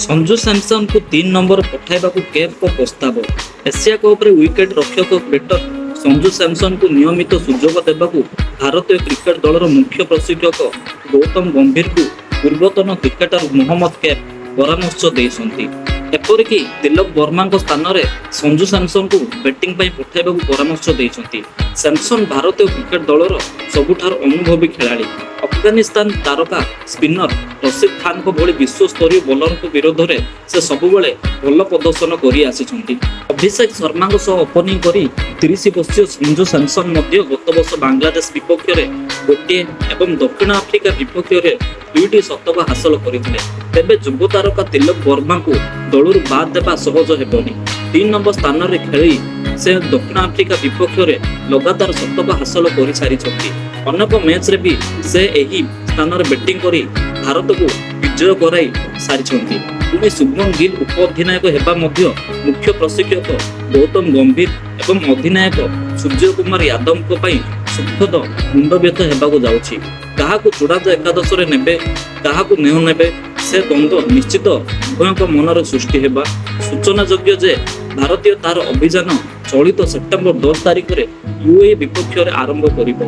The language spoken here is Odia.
ସଞ୍ଜୁ ସାମସନଙ୍କୁ 3 ନମ୍ବର ପଠାଇବାକୁ କୈଫଙ୍କ ପ୍ରସ୍ତାବ। ଏସିଆ କପ୍ରେ ୱିକେଟ୍ ରକ୍ଷକ ବ୍ୟାଟର ସଞ୍ଜୁ ସାମସନଙ୍କୁ ନିୟମିତ ସୁଯୋଗ ଦେବାକୁ ଭାରତୀୟ କ୍ରିକେଟ ଦଳର ମୁଖ୍ୟ ପ୍ରଶିକ୍ଷକ ଗୌତମ ଗମ୍ଭୀରଙ୍କୁ ପୂର୍ବତନ କ୍ରିକେଟର ମହମ୍ମଦ କୈଫ ପରାମର୍ଶ ଦେଇଛନ୍ତି। ଏପରିକି ତିଲକ ବର୍ମାଙ୍କ ସ୍ଥାନରେ ସଞ୍ଜୁ ସାମସନଙ୍କୁ ବ୍ୟାଟିଂ ପାଇଁ ପଠାଇବାକୁ ପରାମର୍ଶ ଦେଇଛନ୍ତି। ସାମସନ ଭାରତୀୟ କ୍ରିକେଟ ଦଳର ସବୁଠାରୁ ଅନୁଭବୀ ଖେଳାଳି। ଆଫଗାନିସ୍ତାନ ତାରକା ସ୍ପିନର ରସିଦ ଖାନଙ୍କ ଭଳି ବିଶ୍ୱସ୍ତରୀୟ ବୋଲରଙ୍କ ବିରୋଧରେ ସେ ସବୁବେଳେ ଭଲ ପ୍ରଦର୍ଶନ କରି ଆସିଛନ୍ତି। ଅଭିଷେକ ଶର୍ମାଙ୍କ ସହ ଓପନିଂ କରି 30 ବର୍ଷୀୟ ସଞ୍ଜୁ ସାମସନ ମଧ୍ୟ ଗତବର୍ଷ ବାଂଲାଦେଶ ବିପକ୍ଷରେ ଗୋଟିଏ ଏବଂ ଦକ୍ଷିଣ ଆଫ୍ରିକା ବିପକ୍ଷରେ ଦୁଇଟି ଶତକ ହାସଲ କରିଥିଲେ। ତେବେ ଯୁବ ତାରକା ତିଲକ ବର୍ମାଙ୍କୁ ଦଳରୁ ବାଦ୍ ଦେବା ସହଜ ହେବନି। 3 ନମ୍ବର ସ୍ଥାନରେ ଖେଳି ସେ ଦକ୍ଷିଣ ଆଫ୍ରିକା ବିପକ୍ଷରେ ଲଗାତାର ଶତକ ହାସଲ କରିସାରିଛନ୍ତି। ଅନେକ ମ୍ୟାଚରେ ବି ସେ ଏହି ସ୍ଥାନରେ ବ୍ୟାଟିଂ କରି ଭାରତକୁ ବିଜୟ କରାଇ ସାରିଛନ୍ତି। ପୁଣି ଶୁଭମନ ଗିଲ୍ ଉପ ଅଧିନାୟକ ହେବା ମଧ୍ୟ ମୁଖ୍ୟ ପ୍ରଶିକ୍ଷକ ଗୌତମ ଗମ୍ଭୀର ଏବଂ ଅଧିନାୟକ ସୂର୍ଯ୍ୟକୁମାର ଯାଦବଙ୍କ ପାଇଁ ସୁଖଦ ମୁଣ୍ଡବ୍ୟଥା ହେବାକୁ ଯାଉଛି। କାହାକୁ ଚୂଡ଼ାନ୍ତ ଏକାଦଶରେ ନେବେ, କାହାକୁ ନ ନେବେ, ସେ ଦ୍ୱନ୍ଦ୍ୱ ନିଶ୍ଚିତ ଉଭୟଙ୍କ ମନରେ ସୃଷ୍ଟି ହେବା। ସୂଚନାଯୋଗ୍ୟ ଯେ ଭାରତୀୟ ତାର ଅଭିଯାନ ଚଳିତ ସେପ୍ଟେମ୍ବର 10 ତାରିଖରେ ୟୁଏଇ ବିପକ୍ଷରେ ଆରମ୍ଭ କରିବ।